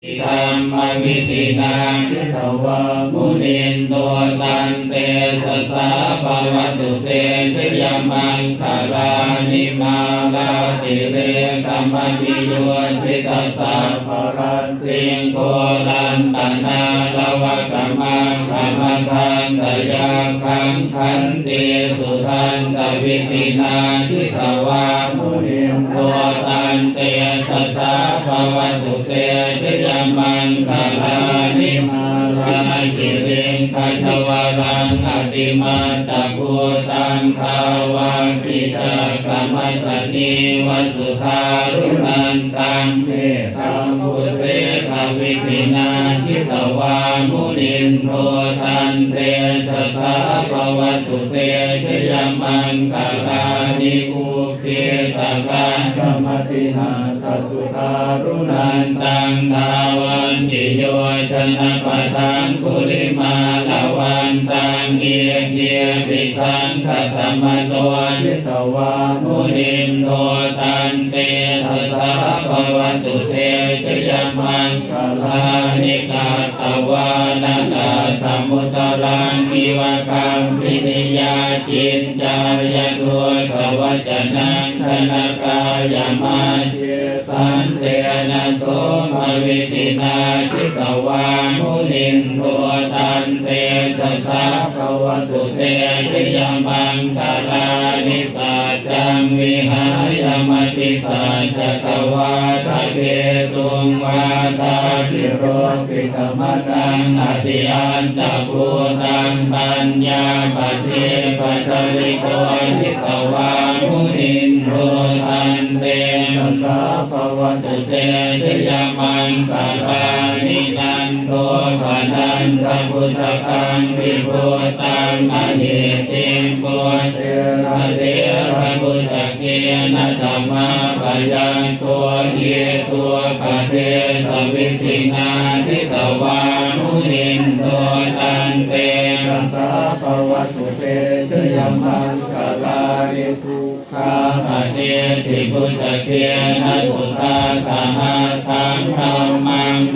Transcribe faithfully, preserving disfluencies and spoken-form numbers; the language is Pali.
dhammavidhinā jitavā munindo, tantejasā bhavatu te jayamaṅgalāni. Mārātirekamabhiyujjhitasabbarattiṃ ghorampanāḷavakamakkhamathaddhayakkhaṃ, khantīsudantavidhinā jitavā munindo, tantejasā bhavatu te jayamaṅgalāni. Nāḷāgiriṃ gajavaraṃ atimattabhūtaṃ, dāvaggicakkamasanīva sudāruṇantaṃ, mettambusekavidhinā jitavā munindo, tantejasā bhavatu te jayamaṅgalāni. Uk khittakhaggam atihatthasudāruṇantaṃ, dhāvantiyojanapathaṅgulimālavantaṃ, iddhībhisaṅkhatamano jitavā munindo, tantejasā bhavatu te jayamaṅ galāni. Katvāna kaṭṭhamudaraṃ iva gabbhinīyā, ciñcāya duṭṭhavacanaṃ janakāyamajjhe, santena somavidhinā jitavā munindo, tantejasā bhavatu te jayamaṅgalāni. Saccaṃ vihāya matisaccakavādaketuṃ, vādābhiropitamanaṃ atiandhabhūtaṃ, paññāpadīpajalito jitavā munindo, tantejasā bhavatu te jayamaṅgalāni. Nan dopanandabhujagaṃ vibudhaṃ mahiddhiṃ, puttena therabhujagena damāpayanto, iddhūpadesavidhinā jitavā munindo, tantejasā bhavatu te jayamaṅgalāni. Duggāhadiṭṭhibhujagena sudaṭṭhahatthaṃ, brahmaṃ